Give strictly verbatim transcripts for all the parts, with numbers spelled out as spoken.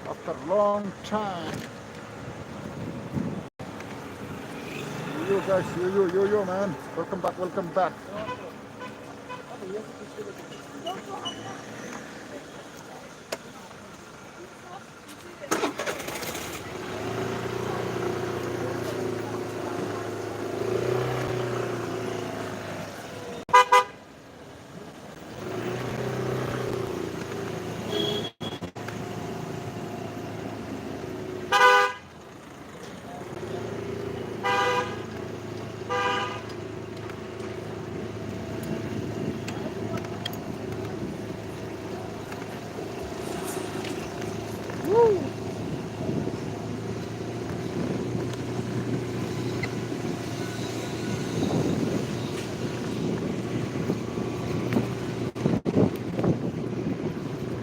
after a long time. Yo, yo, guys, yo, yo, yo, yo, man. Welcome back, welcome back.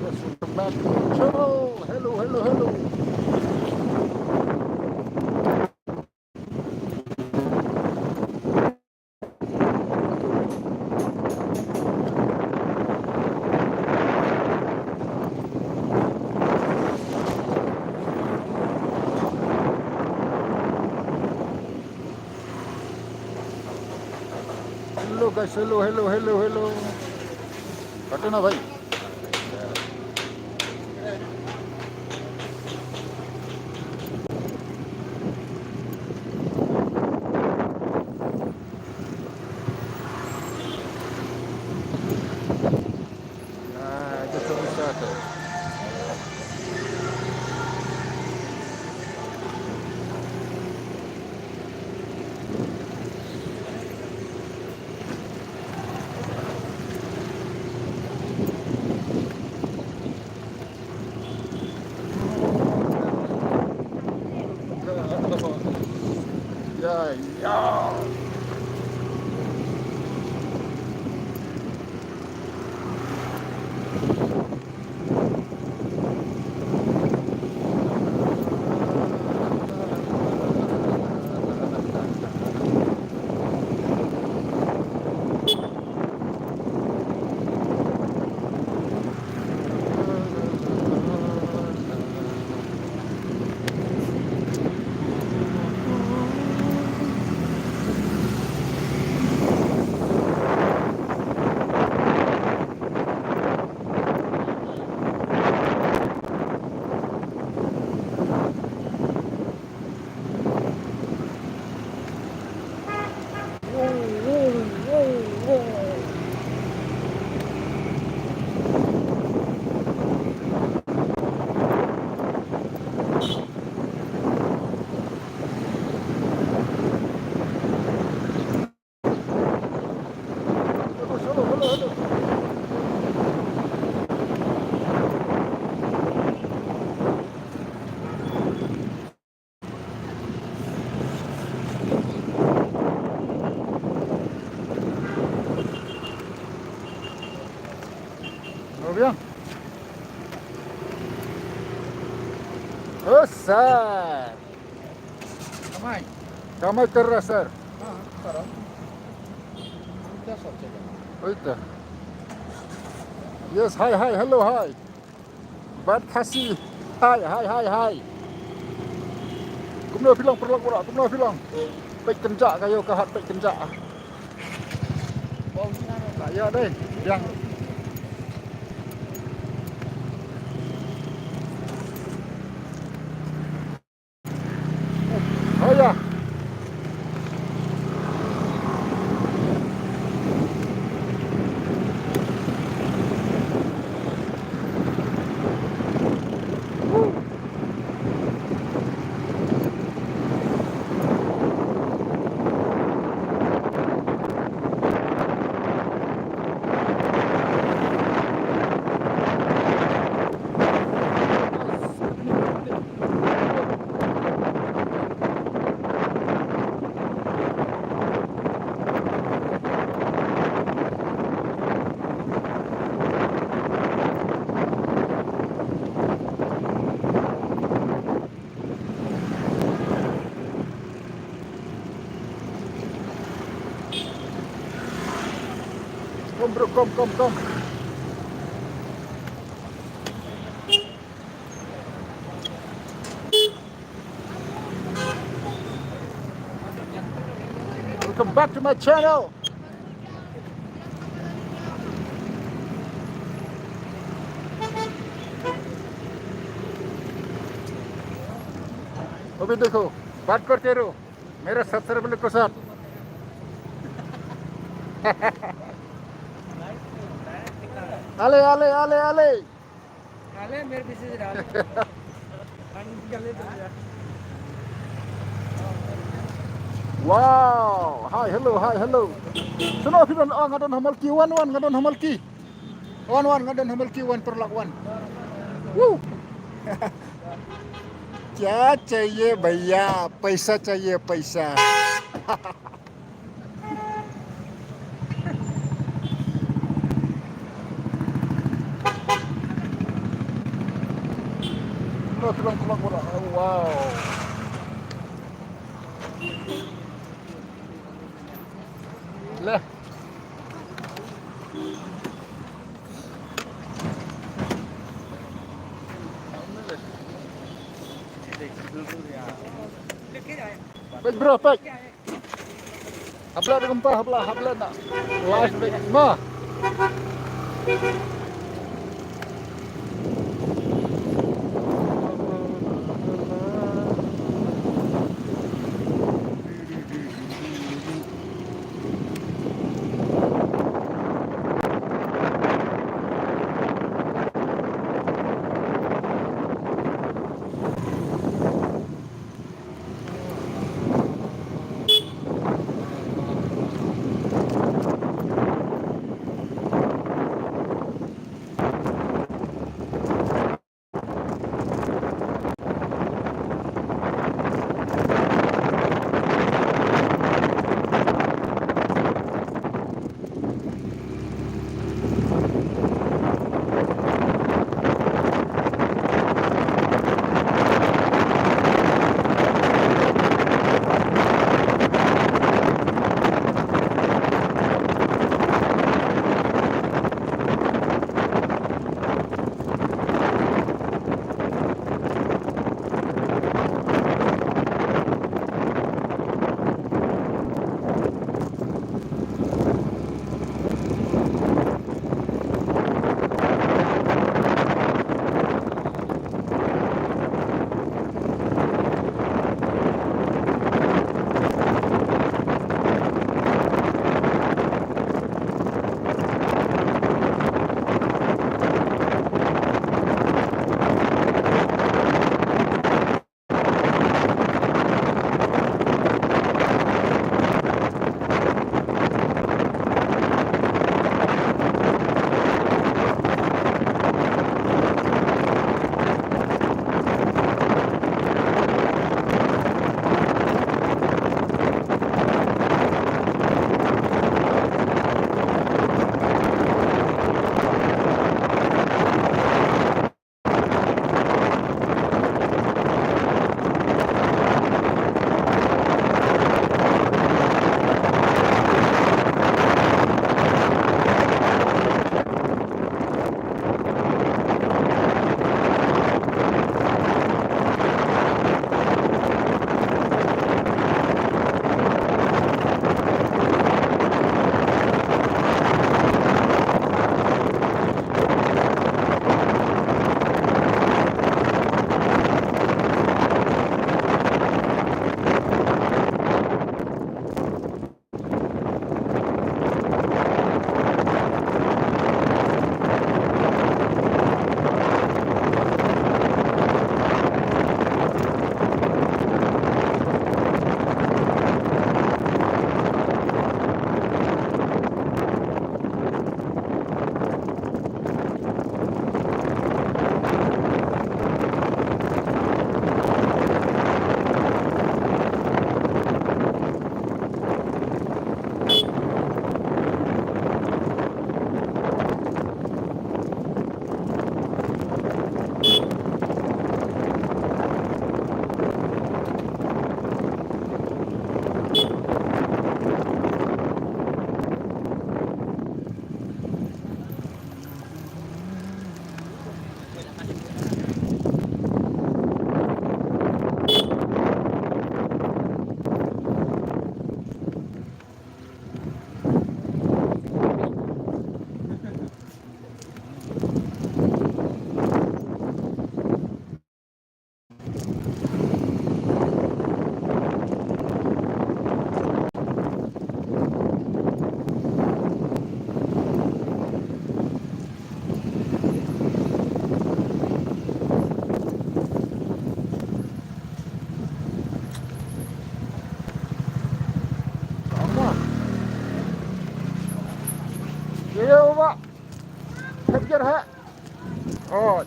Yes, welcome back to the channel. Hello, hello, hello. Hello guys, hello, hello, hello, hello. Kato na bhai. Ah, just a start. Yeah, yeah. Bien. Oh, sir. Kamai. Kamai kar raha, sir. Ha, karo. Oita. Yes, hi, hi, hello, hi. Bad Khasi. Hi, hi, hi, hi. Kumno phi long, paralok paralok, kumno phi long? Peit kynjah ka ïew ka hat, peit kynjah. Ka ïa dei, biang. Oh ya. Kom bro, kom, kom, kom. Back to my channel. अभी देखो, बात करते रहो मेरे सब्सक्राइबर के साथ। आले, आले, आले, आले। Kale, mere pise se dal. Wow, hi, hello, hi, hello. Suno phi don, oh, nga don ha Malki, wan, wan, nga don ha Malki. Wan, wan, nga don ha Malki, wan, paralok, wan. Woo. क्या चाहिए भैया, पैसा चाहिए, पैसा। Wow. Leh. Peit bro, peit. Hapla da kumta, hapla, hapla na. Live beit ma. Ha? Oh.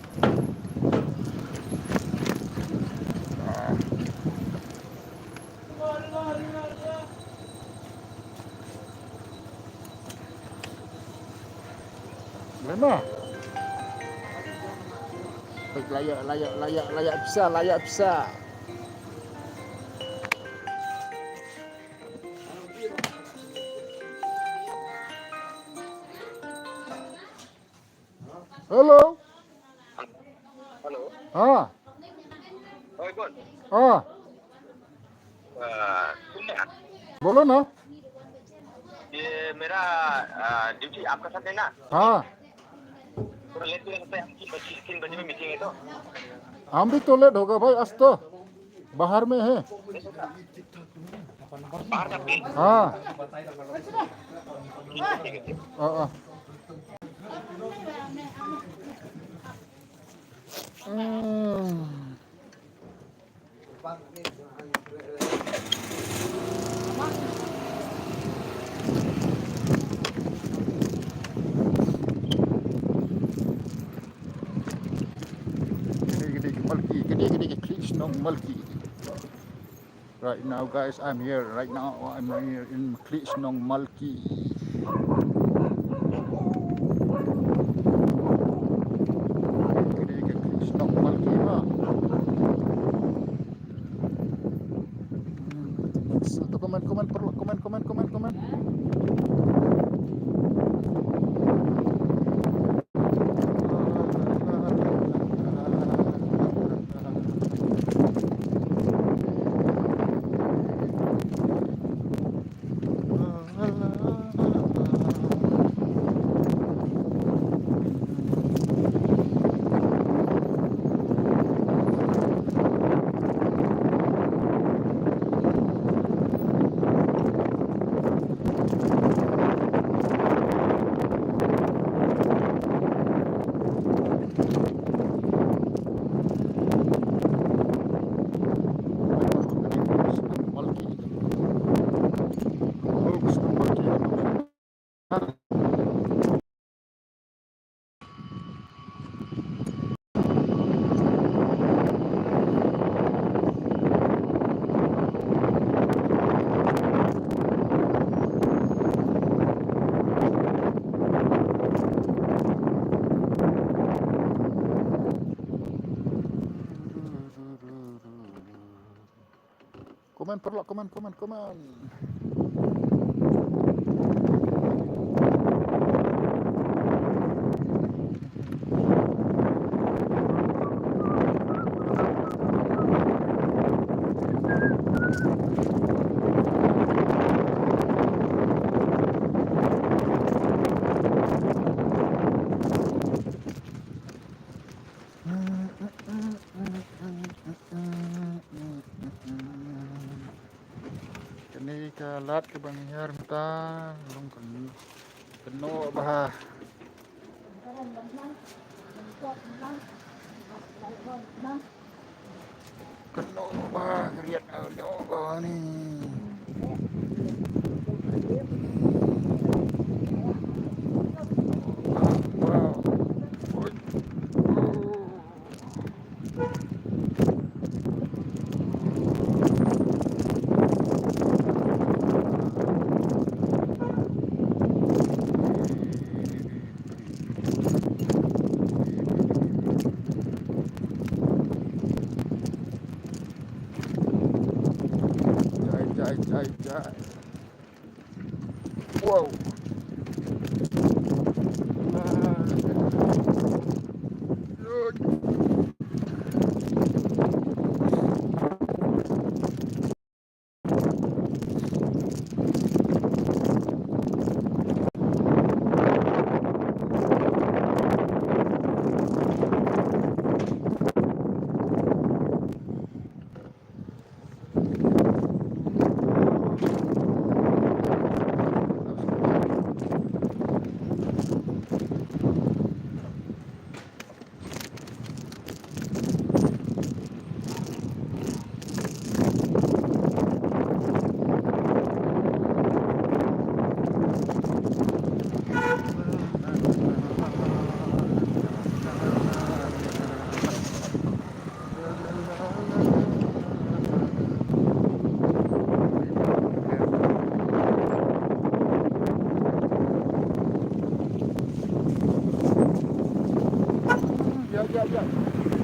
Lama. Baik, layak, layak, layak, layak pisa, layak pisa. Hello. Hello. हाँ. ओए, कौन? हाँ. अ, सुन ना. बोलो ना. ये मेरा, अ, ड्यूटी आपका साथ है ना? हाँ. थोड़ा लेट हो सकता है, हम तीन बजे, तीन बजे में मीटिंग है तो. हम भी तो लेट होगा भाई, आज तो बाहर में है. बाहर का पे. हाँ. ठीक है, ठीक है. हाँ, हाँ. Hmm. Kane, kane ka Malki, kane, kane ka khlieh shnong Malki. Right now, guys, I'm here. Right now, I'm here in Khlieh Shnong Malki. Khlieh Shnong Malki, ba. Hmm. So, to comment, comment, perlu comment, comment, comment, comment. Comment, paralok, comment, comment, comment. Kane ka lad kaba ngi hiar mynta long kynnoh bha. Kynnoh bha, ka riat kynnoh bha ni. Wow. Jai, jai, Ïa, ïa, ïa.